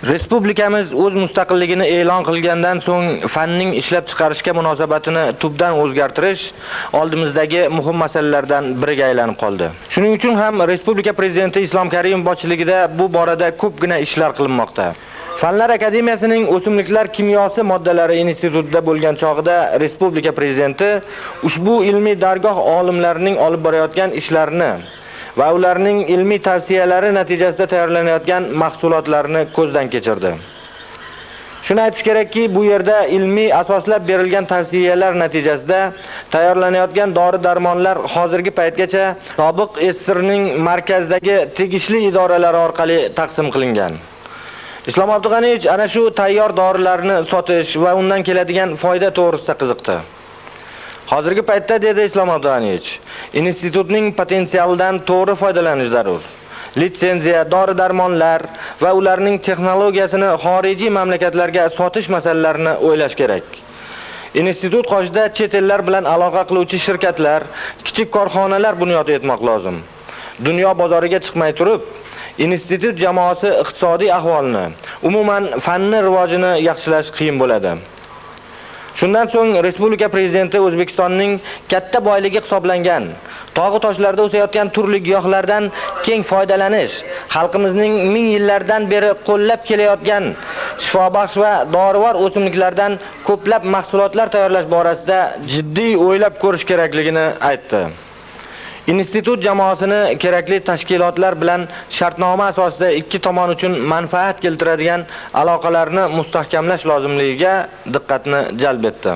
Respublikamiz o'z mustaqilligini e'lon qilgandan so'ng fanning ishlab chiqarishga munosabatini tubdan o'zgartirish oldimizdagi muhim masalalardan biriga aylanib qoldi. Shuning uchun ham Respublika prezidenti Islom Karimov boshchiligida bu borada ko'pgina ishlar qilinmoqda. Fanlar akademiyasining o'simliklar kimyosi moddalari institutida bo'lgan chog'ida Respublika prezidenti ushbu ilmiy dargoh olimlarining olib borayotgan ishlarini va ularning ilmiy tavsiyalari natijasida tayyorlanayotgan mahsulotlarni ko'zdan kechirdi. Shuni aytish kerakki, bu yerda ilmiy asoslab berilgan tavsiyalar natijasida tayyorlanayotgan dori-darmonlar hozirgi paytgacha sobiq SSRning markazdagi tegishli idoralari orqali taqsim qilingan. Islom Abdug'aniyevich ana shu tayyor dorilarni sotish va undan keladigan foyda to'g'risida qiziqdi. Hozirgi paytda, dedi Islom Abdug'aniyevich, institutning potensialidan to'g'ri foydalanish zarur. Litsenziya, dori-darmonlar va ularning texnologiyasini xorijiy mamlakatlarga sotish masalalarini o'ylash kerak. Institut qoshida chet ellar bilan aloqa qiluvchi shirkatlar, kichik korxonalar bunyod etmoq lozim. Dunyo bozoriga chiqmay turib, institut jamoasi iqtisodiy ahvolni, umuman fanni rivojini yaxshilash qiyin bo'ladi. Shundan so'ng Respublika prezidenti O'zbekistonning katta boyligi hisoblangan tog'u toshlarda o'sayotgan turli giyohlardan keng foydalanish, xalqimizning ming yillardan beri qo'llab kelayotgan shifobaxsh va dorivor o'simliklardan ko'plab mahsulotlar tayyorlash borasida jiddiy o'ylab ko'rish kerakligini aytdi. Institut jamoasini kerakli tashkilotlar bilan shartnoma asosida ikki tomon uchun manfaat keltiradigan aloqalarni mustahkamlash lozimligiga diqqatni jalb etdi.